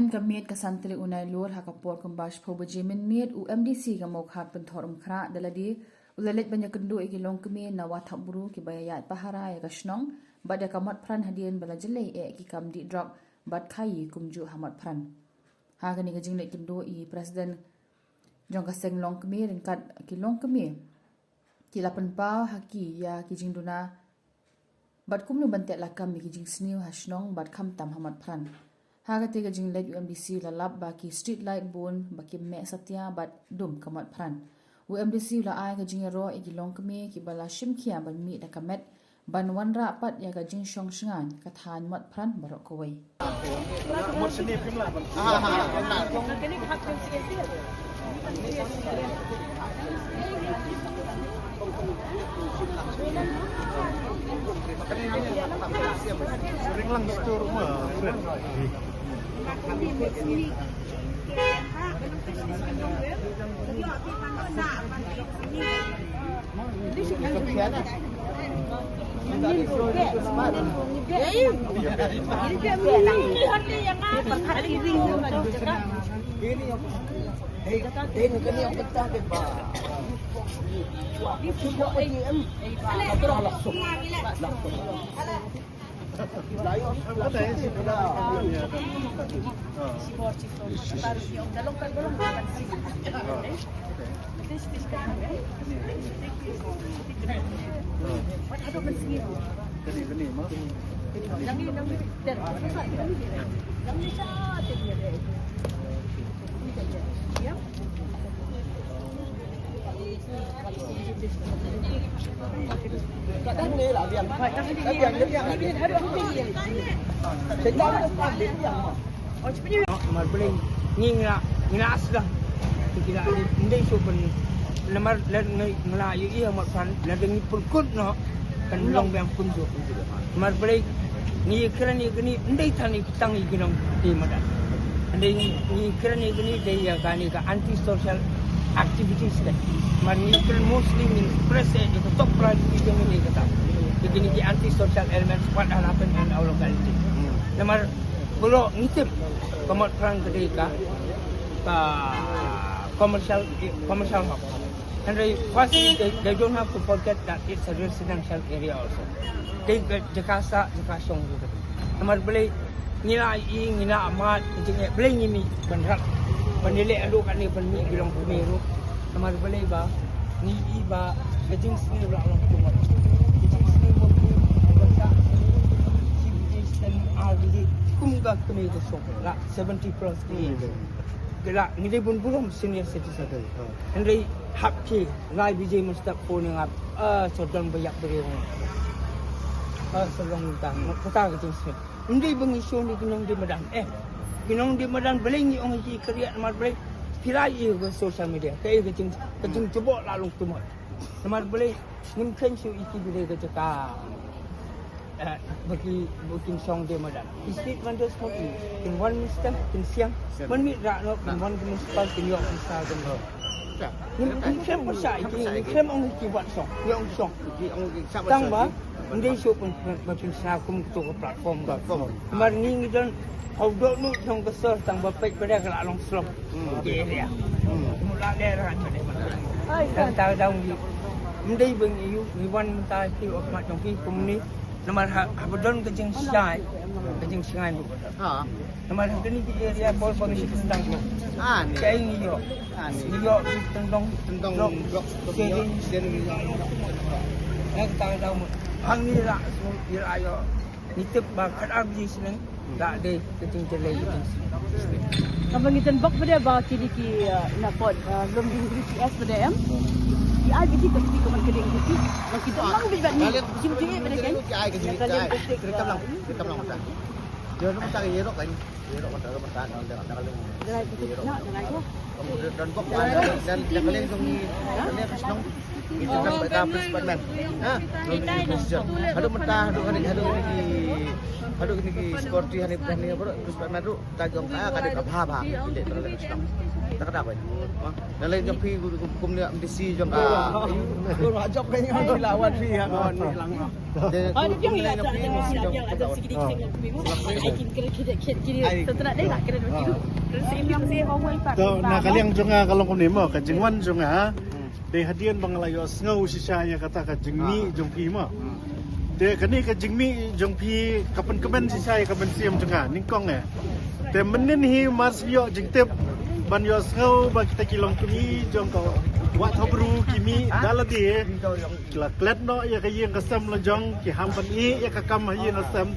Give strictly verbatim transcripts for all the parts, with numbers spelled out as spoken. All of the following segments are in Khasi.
Ka miet ka san tarik u Nailur ha ka por kumba shiphew baje mynmiet u MDC ka Mawkhar Pynthorumkhrah da lade u la leit ban ïakynduh ïa ki longkmie na Wahthapbru kiba ïa ïaid pahara ïa ka shnong bad ïa ka Motphran hadien ba la jyllei eh ki kam dih drok bad khaii kumjuh ha Motphran. Ha kane ka jingleit kynduh i President jong ka seng longkmie ryngkat ki longkmie ki la pynpaw ha ki ïa ki jingduna bad kumno ban teh lakam ïa ki jingsniew ha shnong bad khamtam ha Motphran. Ha kata ka jingleit u MDC u la lap ba ki street light bun ba kim meh satia bad dum ka Motphran. U MDC u la ai ka jingïaroh ïa ki longkmie kiba la shim khia ban mih da ka met ban wanrah pat ïa ka jingshong shngaiñ ka thaiñ Motphran baroh kawei. Namar balei ngi ngi la, ngi la sdang. Ngi la, ngi dei shuh ban, namar la ngi, ngi la ïohi ha Motphran, lada ngi pynkut noh kan long biang kumjuh. Namar balei ngi kren ïa kane, ym dei tang ïa ki nongdie madan. Ym dei ngi, ngi kren ïa kane dei ïa kane ka anti social activities kan. Namar ngi kren mostly ngin press ïa ka top priority jong ngi ïa kata. Ïa kine ki anti social elements what had happened in our locality. Namar Bro, ngi tip ka Motphran ka dei ka, ka commercial, commercial hub. Hynrei first, they, they don't have to forget that it's a residential area also. Dei ka jaka sah, jaka shong ruh ka dei. Namar balei ngi la ïohi, ngi la mad, ka jingeh, balei ngi mih ban rat, ban ïaleh haduh katne ban mih ki longkmie ruh. Namar balei ba ngi ïohi ba ka jingsniew la long too much. Ka jingsniew ba ngi, ba ka, ki, ki, ki, kum ka kmie ka shong la seventy plus years. Ki la, ngi dei bun burom senior citizen. Hynrei hap ki lai baje mynstep phone ïa nga, ah, sa don ba ïap briew. Ah, sa long mynta, kata ka jingsniew. Ym dei ba ngi shu ni ki nongdie madan. Eh, ki nongdie madan balei ngi ong ïa ki khriat namar balei. Phi la ïohi ha social media. Kaei ka jing, ka jingjubok la long too much. Namar balei ngim kheiñ shuh ïa ki ba dei ka jaka, eh, ba ki, ba kin shong die madan. Ki street vendors mo ki, kin wan mynstep, kin siang. Mynmiet rah noh, kin wan ki municipal, kin ïoh pisa, kin ïoh. Ngim, ngim khlem pyrshah ïa ki, ngim khlem ong ïa ki wat shong, ïoh shong. Tang ba ym dei shuh ban, ban, ban pynshna kum kato ka platform. Platform. Namar ngi ngi don ha u dohnud jong ka sor tang ba peit ba dei ka la long slum. Hmm. Ki area. Hmm. Mut la dei ra ka dei. Tang ta dang ngi. Ym dei ba ngi ïoh, ngi wan mynta ki ïoh khmat jong ki kumne. Namar ha, haba don ka jingshai, ka jingshai. Ha. Namar ha kane ki area bor bor ngi shu tang. Ah, ni. Kaei ngi ïoh. Ah, ni. Ngi ïoh ki tendong. Tendong blok, blok, blok, seri. Seri ngi ïoh. Ngi tang dang mut. Hangne la, ngi la ïoh. Ngi tip ba khatar baje shnong. La dei ka jingjalei ka jingsniew. Kaba ngi tip bok ba dei ba kine ki, uh, na pdeng, uh, Lumding three P S ba dei em. Ki ai ba ki ka, ki ka man ka dei ka ki. Ba ki dang lang bad ni. Kim ki ba dei kan. Ki ai ka jingjalei. Ki ai ka jingjalei. Ki ai ka jingjalei. Ki ai ka jingjalei. Ki ai ka jingjalei. Haduh mynta, haduh kine ki, haduh kine ki security hangne, hangne baroh, police department ruh, ta jong ka, ka dei ka bha bha. Kita kata ko. Nalai jong phi, kum, kum ne M D C jong ka. Kum jop ka ni lawan phi ha ko ni lang. Ada yang lihat, ada yang lihat, ada sedikit-sedikit. Kin kren kidek kidek kidek. Ai. Satu nak deh nak kren begitu. Kren sini, kren sini, kau buat ipat. To, na ka liang jong nga ka long kumne mo, ka jingwan jong nga. Dei hadien ba nga la ïohsngew shisha ïa kata ka jingmih jong phi mo. Te kane ka jingmih jong phi ka pynkmen shisha ïa ka mynsiem jong nga nyngkong eh. Te mynnin hi mar shu ïoh jingtip ban ïohsngew ba kita ki longkmie jong ka Wah Thawbru ki mih da lade. Ki la klet noh ïa ka ïing ka sem la jong, ki ham ban ïeh ïa ka kam ha ïing ha sem.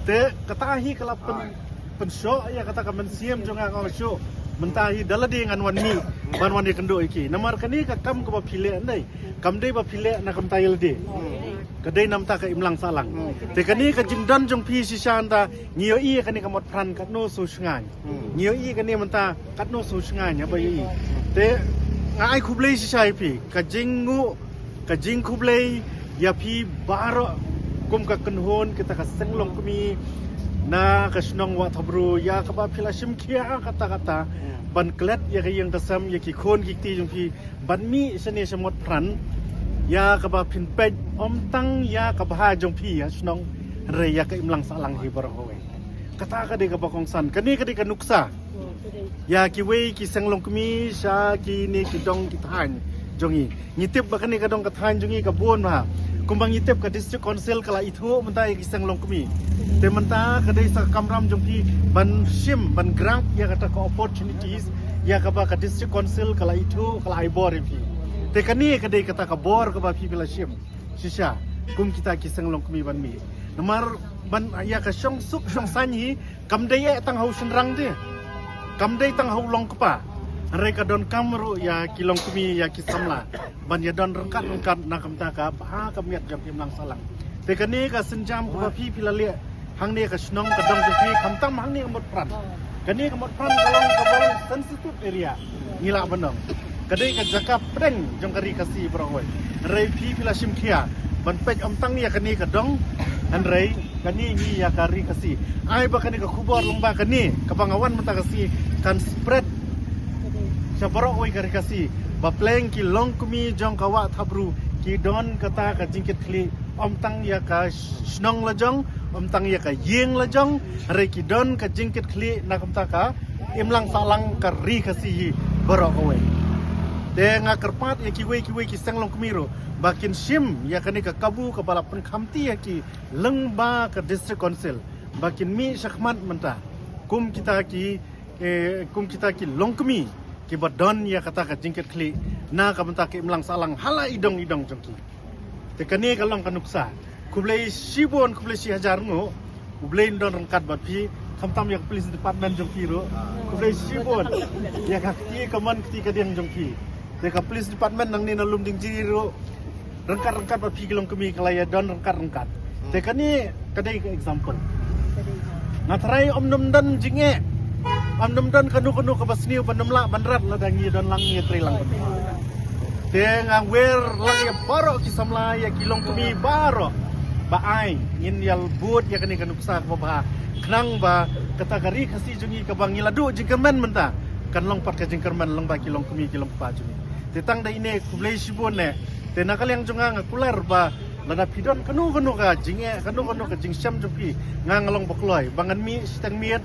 Te kata hi ka la pyn, pynshoh ïa kata ka mynsiem jong nga, nga ong shuh. Mynta hi da lade ngan wan mih ban wan ïakynduh ïa ki. Namar kane ka kam kaba phi leh ndei, kam dei ba phi leh na ka bynta ïa lade. Ka dei na ka bynta ka imlang sahlang. Te kane ka jingdon jong phi shisha mynta, ngi ïohi ïa kane ka mot pran katno sngewsynei. Ngi ïohi ïa kane mynta katno sngewsynei haba ïohi. Te nga ai khublei shisha ïa phi. Ka jingnguh, ka jingkhublei ïa phi baroh kum ka kynhun kita ka seng longkmie na ka shnong Wah Thawbru, ïa kaba phi la shim khia katta katta ban klet ïa ka ïing ka sem ïa ki khun ki kti jong phi ban mih shane sha mot pran, ïa kaba phin peit ym tang ïa ka bha jong phi ha shnong, hynrei ïa ka imlang sahlang hi baroh kawei. Kata ka dei kaba kongsan, kane ka dei ka nuksa ïa kiwei ki seng longkmie sha kine ki dong ki thaiñ jong ngi. Ngi tip ba kane ka dong ka thaiñ jong ngi ka bun bha. Kumba ngi tip ka District Council ka la ithuh mynta ïa ki seng longkmie. Te mynta ka dei sa ka kamram jong phi ban shim, ban grab ïa kata ka opportunities ïa kaba ka District Council ka la ithuh, ka la ai bor ïa phi. Te kane ka dei kata ka bor kaba phi phi la shim shisha kum kita ki seng longkmie ban mih. Namar ban ïa ka shongsuk shongsaiñ hi kam dei eh tang ha u shynrang te, kam dei tang ha u longkpa, hynrei ka donkam ruh ïa ki longkmie, ïa ki samla ban ïadon ryngkat ryngkat na ka bynta ka bha ka miat jong ka imlang sahlang. Te kane ka sienjam kaba phi phi la leh hangne ka shnong ka dong jong phi, khamtam hangne ka mot pran. Kane ka mot pran ka long kaba long sensitive area, ngi lah ban ong. Ka dei ka jaka pdeng jong ka Ri Khasi baroh kawei. Hynrei phi phi la shim khia ban peit ym tang ïa kane ka dong, hynrei kane ngi ïa ka Ri Khasi. Ai ba kane ka khubor lyngba kane kaba nga wan mynta ka sngi kan spread sha baroh kawei ka Ri Khasi ba pleng ki longkmie jong ka Wah Thawbru ki don kata ka jingkitkhlieh ym tang ïa ka shnong la jong, ym tang ïa ka ïing la jong, hynrei ki don ka jingkitkhlieh na ka bynta ka imlang sahlang ka Ri Khasi hi baroh kawei. Te nga kyrpad ïa kiwei kiwei ki seng longkmie ruh ba kin shim ïa kane ka kabu kaba la pynkhamti ïa ki lyngba ka District Council ba kin mih shakhmat mynta kum kita ki, eh, kum kita ki longkmie kiba don ïa kata ka jingkitkhlieh na ka bynta ka imlang sahlang ha la i dong i dong jong ki. Te kane ka long ka nuksa. Khublei shibun, khublei shi hajar nguh. U Blei un don ryngkat bad phi, khamtam ïa ka police department jong phi ruh. Khublei shibun ïa ka kti kamon kti kadiang jong phi. Te ka police department nangne na Lumdiengjri ruh ryngkat ryngkat bad phi ki longkmie ka la ïa don ryngkat ryngkat. Te kane ka dei ka example. Nga trai ym nym don jingeh, ym nym don kano kano kaba sniew ban nym lah ban rat lada ngi don lang, ngi trei lang. Te nga wer lang ïa baroh ki samla, ïa ki longkmie baroh ba ai ngin ïa bud ïa kane ka nuksa kaba bha khnang ba kata ka Ri Khasi jong ngi kaba ngi la duh jingkyrmen mynta kan long pat ka jingkyrmen lyngba ki longkmie ki longkpa jong ngi. Te tang da ine, khublei shibun eh. Te na ka liang jong nga nga kular ba lada phi don kano kano ka jingeh, kano kano ka jingshem jong phi, nga nga long ba kloi ba ngan mih shiteng miet.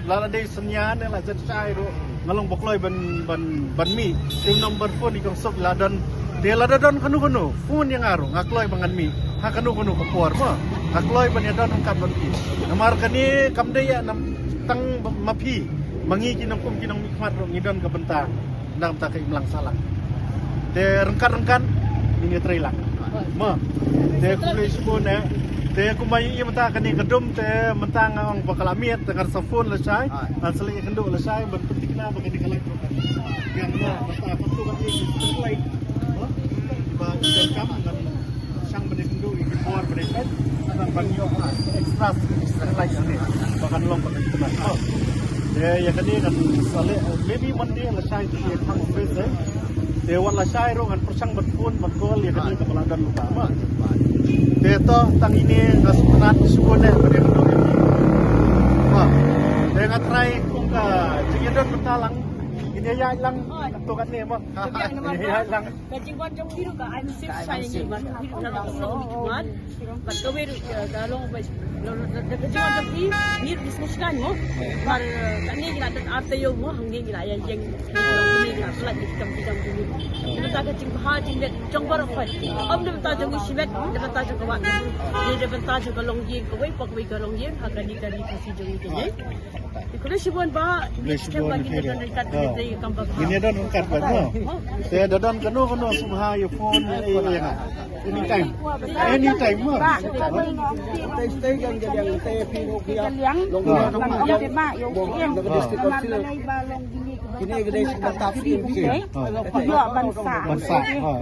Lada dei synñia ne la jan shai ruh nga long ba kloi ban, ban, ban mih. Te u number phone i kong Suk la don. Te lada don kano kano, phone ïa nga ruh, nga kloi ba ngan mih ha kano kano ka por mo. Nga kloi ban ïa don ryngkat bad phi. Namar kane kam dei ïa nam tang ma phi, ma ngi ki nongkum ki nongmihkhmat ruh ngi don ka bynta na ka bynta ka imlang sahlang. Te ryngkat ryngkat ngin ïa trei lang. Mo. Te khublei shibun eh. Te kumba ïa i mynta kane ka dum te mynta nga ong ba ka la miet, te ngan sa phone lashai, ngan sa leit ïakynduh lashai ban pynthikna ba kane ka light ruh kan ïa nga mynta ka tu ka ti street light. Mo. Ba ïa kam ngan shang ba dei kynduh ïa ki bor ba dei peit, ngan ban ïoh extra street light ne ba kan long ba kan kena. Te ïa kane ngan sa leh, maybe Monday lashai te ïa khang office eh. Te wat lashai ruh ngan pyrshang ban phone ban call ïa kane kaba la don mynta mo. Te to tang ine nga sngewtynnat shibun eh ba dei kynduh ïa ki. Mo. Te nga trai kum ka jingïadon mynta lang, ngin ïa ïaid lang. Ka jingwan jong phi ruh ka ai nasib shai ngi, bad phi ruh na long long ngi wan. Bad kawei ruh ka long ba ka jingwan jong phi ngi ruh ngi sngewsih mo. Mar kane ngi la don ar taïew mo, hangne ngi la ïa ïeng, ngi la pyllait ki kam ki jam ki. Ngi la ka jingbha jingleh jong baroh khoit. Ym na bynta jong ngi shimet, na bynta jong ka wah. Ngi na bynta jong ka longïing kawei pa kawei ka longïing ha kane ka ri Khasi jong ngi kane. Khublei shibun bah. Khublei shibun. Ngin ïa don ryngkat, ngin ïa don ryngkat, ngin ïa don ryngkat bah, no? Te da don kano kano sngewbha ïa phone ïa nga. Anytime. Anytime mo. Ban sah. Ha,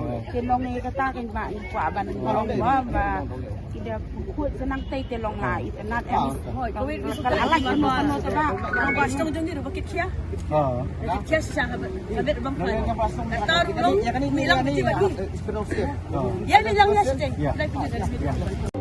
ha. Ki da khuid sa nangtei te long la itynnat em. Hooid, kawei ka la lait kano kano te ba. Ba shnong jong ngi ruh ba ki khia. Ha. Ki khia shisha ha ba, ha ba bang khlaiñ. Tar long mi lang ti ba ki. Ya mi lang ya shisha. Ya. Lai pynjut.